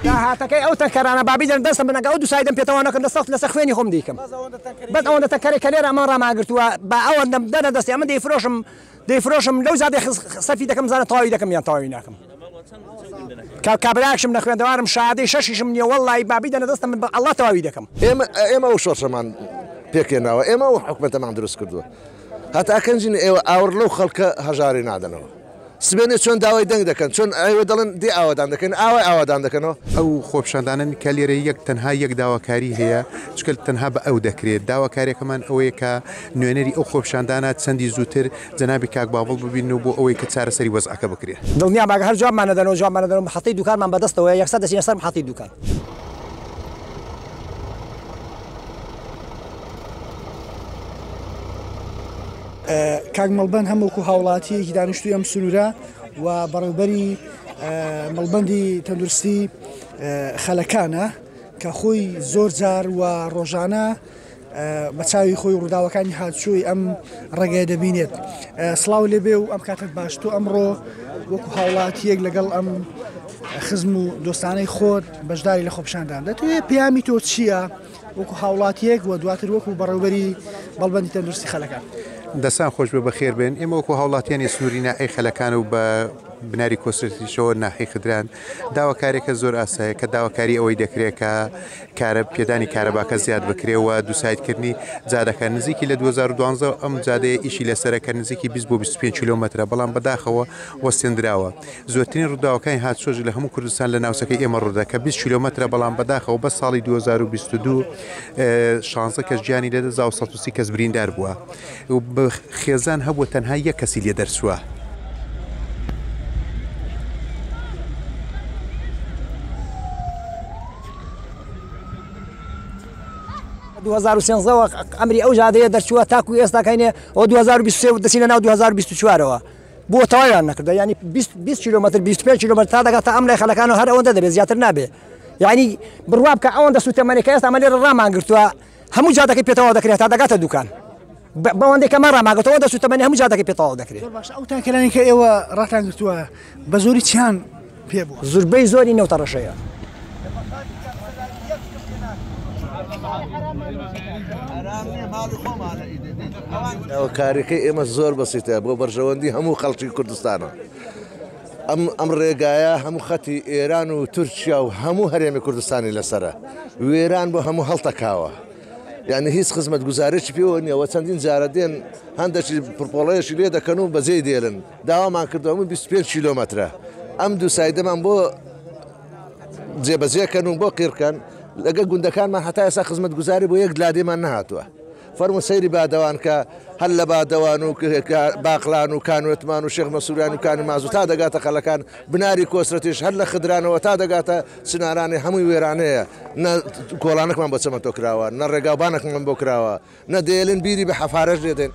داهاتەکەی ئەو تەنکەرانە با بیدەن دەستم من ئەگەر ئەو دووسایدەم پێ تەواو نەکرد لەسەر لەسەر خوێنی خۆم دەیکەم بەس ئەوەندە تەنکەرەی کە لێرە ئەمان ڕامانگرتووە با ئەوەندەم دەنە دەستی ئەمن دەیفرۆشم دەیفرۆشم لەو جادەی سەرفی دەکەم بزانە تەواوی دەکەم یان تەواوی ناکەم کا کابرایەکشم نەخوێندەوارم شەهادەی شەشیشم نییە وەڵڵاهی با بیدەنە دەستم من بە ئەڵڵا تەواوی دەکەم. ئێمە ئێمە ئەو شۆڕشەمان پێکهێناوە ئێمە ئەو حکومەتەمان دروست کردووە هەتا کەنجین ئێوە ئاوڕ لەو خەڵکە هەژارەی نادەنەوە. سبەینێ چۆن داوای دەنگ دەکەن، چۆن ئێوە دەڵێن دێ ئاوەدان دەکەین، ئاوای ئاوەدان دەکەنەوە. ئەو خۆپیشاندانەن کە لێرە یەک تەنها یەک داواکاری هەیە چونکە تەنها بە ئەو دەکرێت داواکاریەکەمان ئەوەیە کە نوێنەری ئەو خۆپیشاندانە چەندی زووتر جەنابی کاک باڤڵ ببینن و بۆ ئەوەی کە چارەسەری وەزعەکە بکرێت. دڵنیام ئەگەر هەر جوابمان نەدەنەوە جوابمان نەدەنەوە محەتەی دوکانمان بەدەستەوەیە یەکسەر دەچینە سەر محەتەی دوکان. کاک مەڵبەند هەم وەکو هاوڵاتیەکی دانیشتوی ئەم سنوورە و بەڕێوبەری مەڵبەندی تەندروستی خەلەکانە کە خۆی زۆر جار و ڕۆژانە بە چاوی خۆی ڕووداوەکانی هاتچووی ئەم ڕێگەیە دەبینێت سڵاو لێبێ و ئەم کاتت باش تۆ ئەمڕۆ وەکو هاوڵاتیەک لەگەڵ ئەم خزم و دۆستانەی خۆت بەشداری لە خۆپیشاندان دەتەوێت پەیامی تۆ چییە؟ وەکو هاوڵاتیەک و دواتر وەکو بەڕێوبەری مەڵبەندی تەندروستی خەلەکان. دەستان خۆش بێ بەخێر بێن ئێمە وەکو هاوڵاتیانی سنووری ناحیەی خەلەکان و بە بناری کۆسرەتیشەوە ناحیەی خدران داواکاریەکە زۆر ئاسایە کە داواکاری ئەوەی دەکرێت کە کارە پێدانی کارەباکە زیاد بکرێ و دووسایدکردنی جادەکە نزیکی لە 2012 ئەم جادەیە ئیشی لەسەرە کە نزیکی 20 بۆ 25 کیلۆمەترە بەڵام بەداخەوە وەستێندراوە زۆرترین ڕووداوەکانی هاتوچۆش لە هەموو کوردستان لە ناوچەکەی ئێمە ڕوودەدا کە 20 کیلۆمەترە بەڵام بەداخەوە بەس ساڵی 2022 16 کەس گیانی لەدەستدا و 130 کەس بریندار بووە و خێزان هەبووە تەنها یەک کەسی لێ دەرچووە. دوو 2013 وە ئەمری ئەو جادەیە دەرچووە تاکو ئێستا کەینێ ئەوە 2023 دەچینە ناو 2024 ەوە بۆ تەواویان نەکردووە یعنی 20 کیلۆمەتر 25 کیلۆمەتر تا دەگاتە ئەم لای خەلەکان و هەر ئەوەندە دەبێت زیاتر نابێت یعنی بڕوا بکە ئەوەندە سوتەمەنی کە ئێستا ئەمە لێرە ڕامان گرتووە هەموو جادەکەی پێ تەواو دەکرێت تا دەگاتە دوکان بەوەندەی کە ئەمە ڕامانگرتووە ئەوەندە سوتەمەنی هەموو جادەکەی پێ تەواو دەکرێت. زۆر باشە ئەو تانکەرانەی کە ئێوە ڕاتان گرتووە بە زۆری چیان پێ بووە؟ زوربەی زۆری نەوتە ڕەشەیە. داواکاریەکەی ئێمە زۆر بەسیتە بۆ بەرژەوەندی هەموو خەڵکی کوردستانە. ئەم ئەم ڕێگایە هەموو خەتی ئێران و تورکیا و هەموو هەرێمی کوردستانی لەسرە وێران بۆ هەموو هەڵتەکاوە. یعنی هیچ خزمەت گوزارێکی پێوە نییە و چەندین جارە دێن هەندێکی پرپۆڵەیەکی لێ دەکەن و بەجێی دێلن داوامان کردەوە من 25 کیلۆمەترە ئەم دوو سایدەمان بۆ جێبەجێکەن و بۆ قیرکەن لەگە گوندەکانمان هەتا ئێستا خزمەتگوزاری بۆ یەک لادێمان نەهاتووە فەرموو سەیری بادەوان کە هەر لە بادەوان و باقلان و کانوێتمان و شێخ مەسووران و کانی مازوو تا دەگاتە خەلەکان بناری کۆسرەتیش هەر لە خدرانەوە تا دەگاتە چنارانی هەمووی وێرانەیە نە کۆڵانەکمان بۆ چەمەنتۆ کراوە نە ڕێگاوبانەکمان بۆ کراوە نە دێلن بیری بە حەفارەش لێ دێن.